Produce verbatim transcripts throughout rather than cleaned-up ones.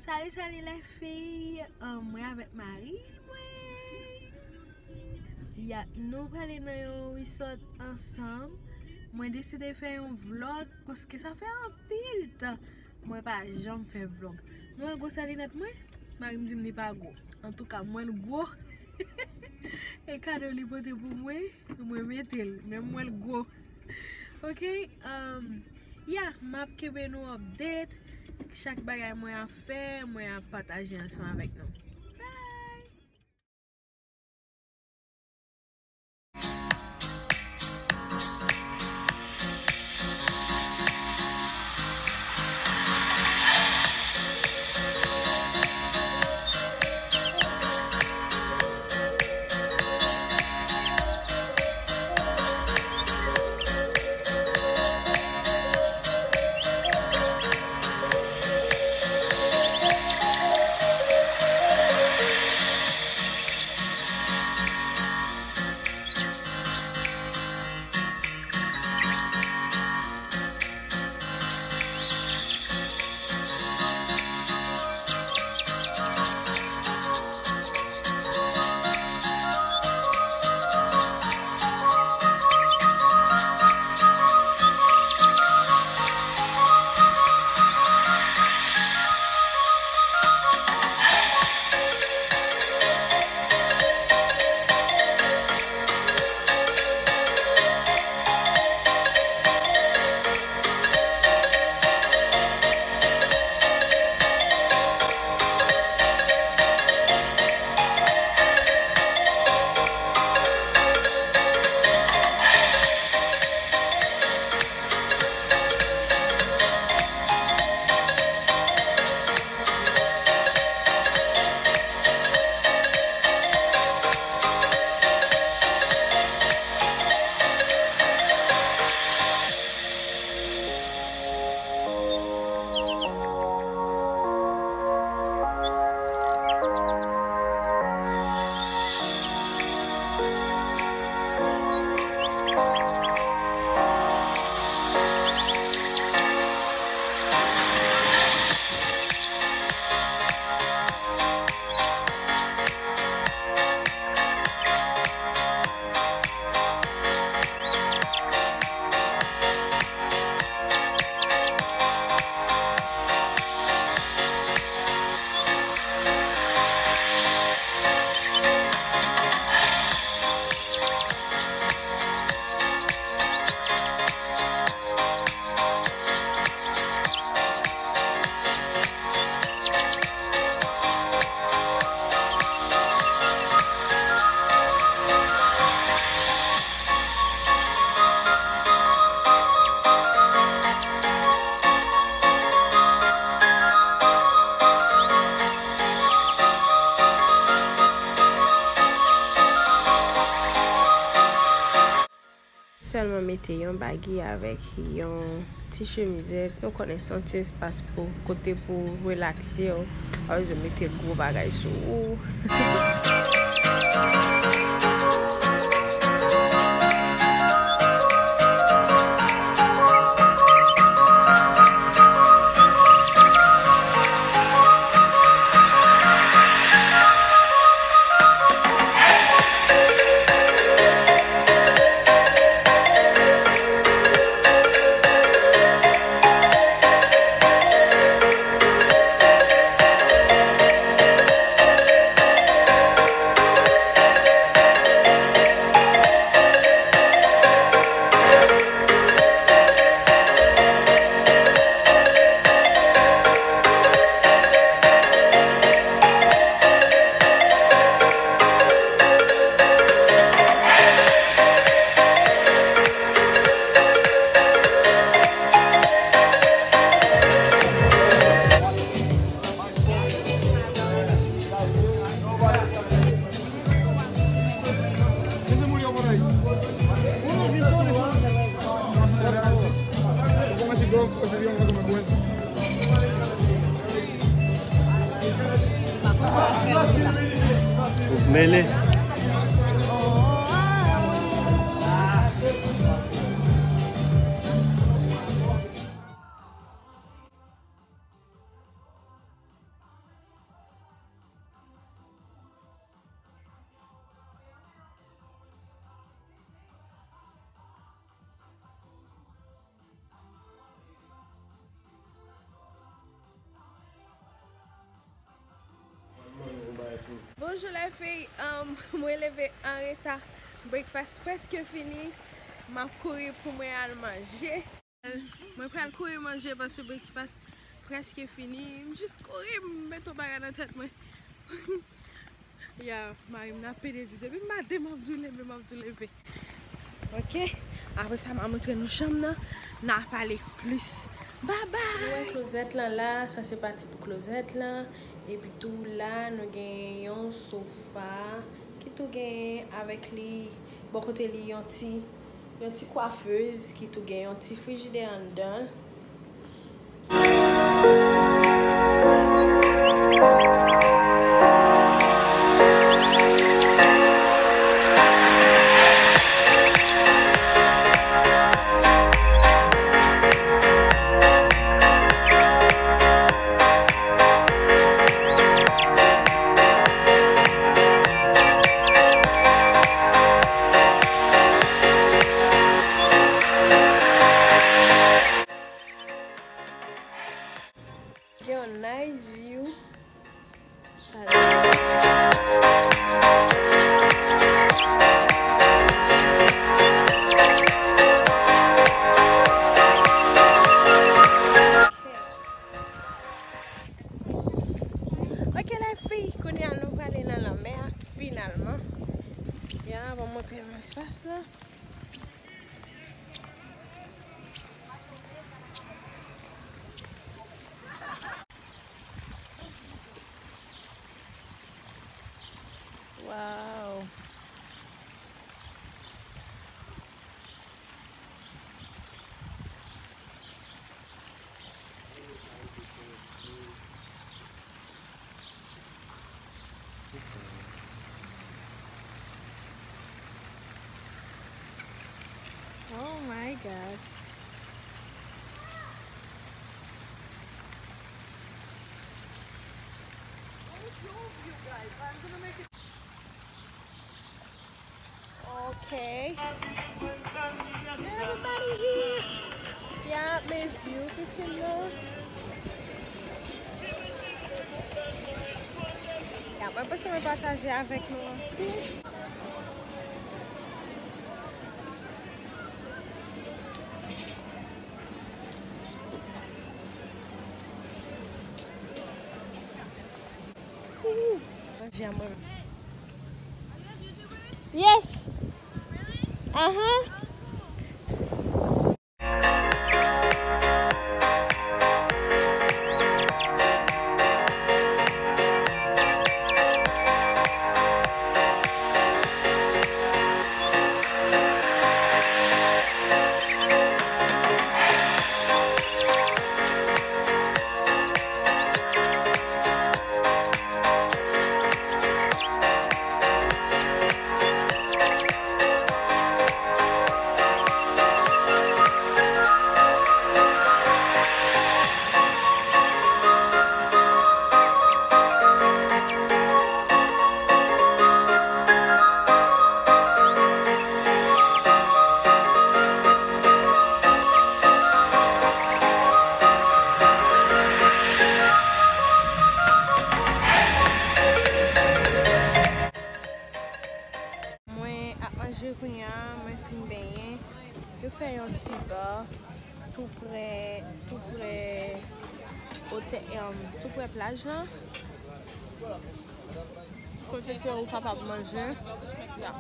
Salut, salut les filles. Ah, mwen avèk mari mwen. Ya, nou prale nan yon resort ansanm. Mwen deside fè yon vlog paske sa fè anpil tan mwen pa janm fè vlog. Nou wè gwo sa linèt mwen? Mari m di m li pa gwo. Antouka, mwen l gwo. E kado li pote pou mwen, mwen mete l. Men mwen l gwo. Ok, um, ya, m ap kenbe nou update. Chak bagay mwen ap fè, mwen ap pataje ansanm avèk nou. Bye! Sèlman mete yon bagy avèk yon ti chemizèt. Nou konnen se yon ti espas pou kote pou relakse w. Pa bezwen mete gwo bagay sou ou. Mele. Bonjou lèfèy, um, mwen leve an reta. Breakfast prèske fini. M ap kouri pou mwen al manje. Mwen pral kouri manje paske breakfast prèske fini. M jis kouri, m met yon bagay nan tèt mwen. Ya, mari m nan pede di depi maten m ap di w leve, m ap di w leve. Ok, apre sa m a montre nou chanm nan, n a pale plis. Babay! Nou wè klozèt lan la, sa se pati pou klozèt lan. Epi tou la, nou gen yon sofa ki tou gen avèk li, bò kote li, yon ti, yon ti kwafez ki tou gen yon ti frijidè anndan l. Gen yon nice view. Ok, lèfèy, kounye a nou prale nan lanmè a, finalman. Ya, ban m montre nou espas la. Wow. Oh my God. Okay. Everybody here. Ya, men view pisin nan. Ya, mwen panse mwen pataje avèk nou an. Ooh. Manje a mwen. Yes. Ahan. Mwen ap manje kounye a, mwen fin benyen. Yo fè yon ti ba tou prè, tou prè otè, em, tou prè plaj lan. Kote ke ou kapab manje. Ya.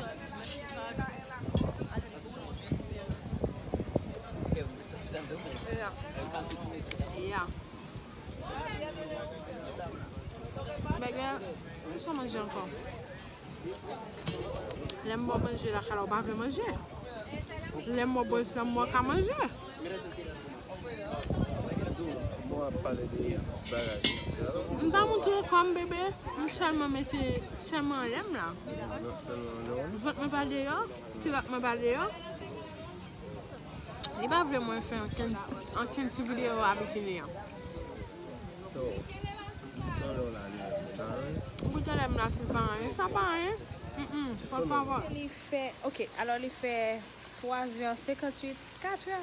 Ya. Ya. Bègè, ou sa manje ankò? Lè m ba w manje lakay la, ou pa vle manje. Lè m ba w bwè zanm, ou ka manje. Mwen ap pale de bagay. M pa montre kò m, bebe. M sèlman mete, sèlman anlè m la. Non, sèlman anlè w. Vant mwen pa deyò, kilòt mwen pa deyò. Li pa vle mwen fè ankenn, ankenn ti videyo a bikini an. So, talè w la, li pa anyen. Pou talè m la, si l pa anyen, sa pa anyen. Mm, mm, por favor. Li fè, ok, alò li fè twa zè senkanntuit, katrè.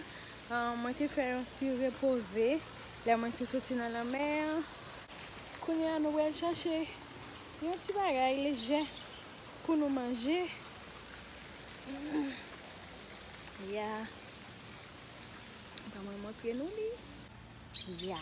Ah, mwen te fè yon ti repoze lè mwen te soti nan lanmè an. Kounye a nou pral chache Yon ti bagay lejè pou nou manje. Ya. Ban mwen montre nou li. Ya.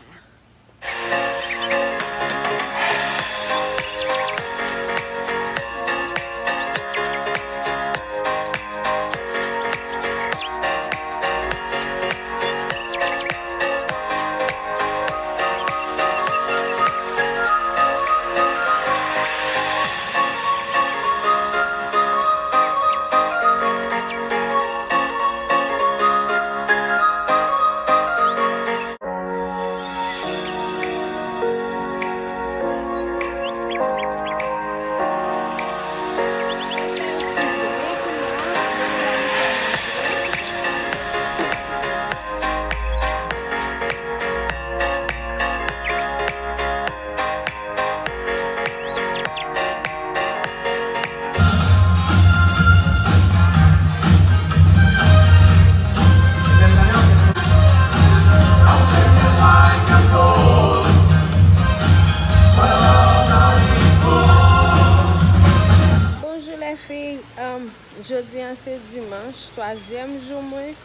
Bonjou lèfi. Um, jodi a se dimanch, twazyèm jou mwen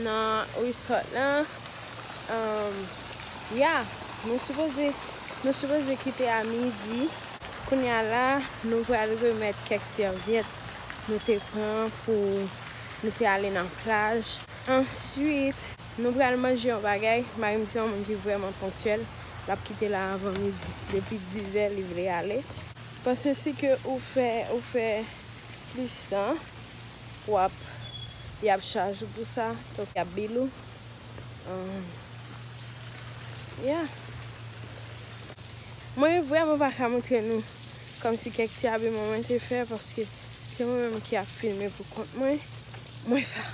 nan resort lan. Um, ya, nou sipoze, nou sipoze kite a midi. Kounye a la, nou pral remèt kèk sèvyèt nou te pran pou nou te ale nan plaj. Answit, nou pral manje yon bagay. Mari m se yon moun ki vrèman ponktyèl. L ap kite la avan midi. Depi dizè, li vle ale. Paske si ke ou fè, ou fè plis tan, w ap, y ap chaje w pou sa, donk y ap bill ou. Um, yeah. Mwen vrèman pa ka montre nou kòmsi kèk ti abiman mwen te fè, paske se mwen menm ki ap filme pou kont mwen. Mwen pa,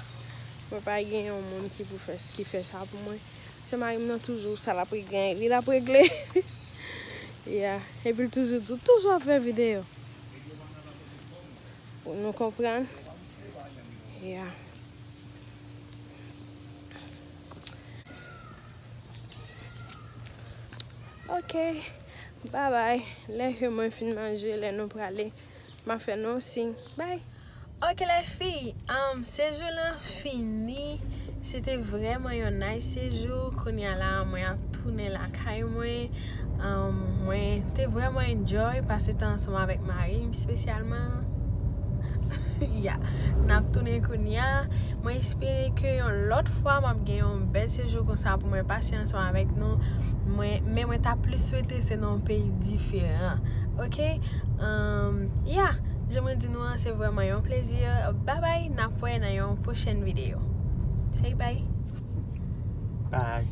mwen pa gen yon moun ki pou fè, ki fè sa pou mwen. Se mari m nan toujou, sa l ap regle, li l ap regle. Yeah. Epi l toujou di, toujou ap fè videyo. Nou konprann? Yeah. Ok. Bye bye. Lè ke mwen fin manje, lè nou prale, m a fè nou yon siy. Bye. Ok, lèfi, um, sejou lan fini. Se te vrèman yon nice sejou. Kounye a la, mwen ap tounen lakay mwen. Um, mwen te vrèman enjoy pase tan ansanm avèk mari m espesyalman. Ya, n ap tounen kounye a. Mwen espere ke yon lòt fwa m ap gen yon bèl sejou konsa pou mwen pase ansanm avèk nou. Mwen, men mwen ta plis swete se nan yon peyi diferan. Ok? Um, ya, jan mwen di nou an, se vrèman yon plezi. Bye bye, n ap wè nan yon pwochèn videyo. Say bye. Bye.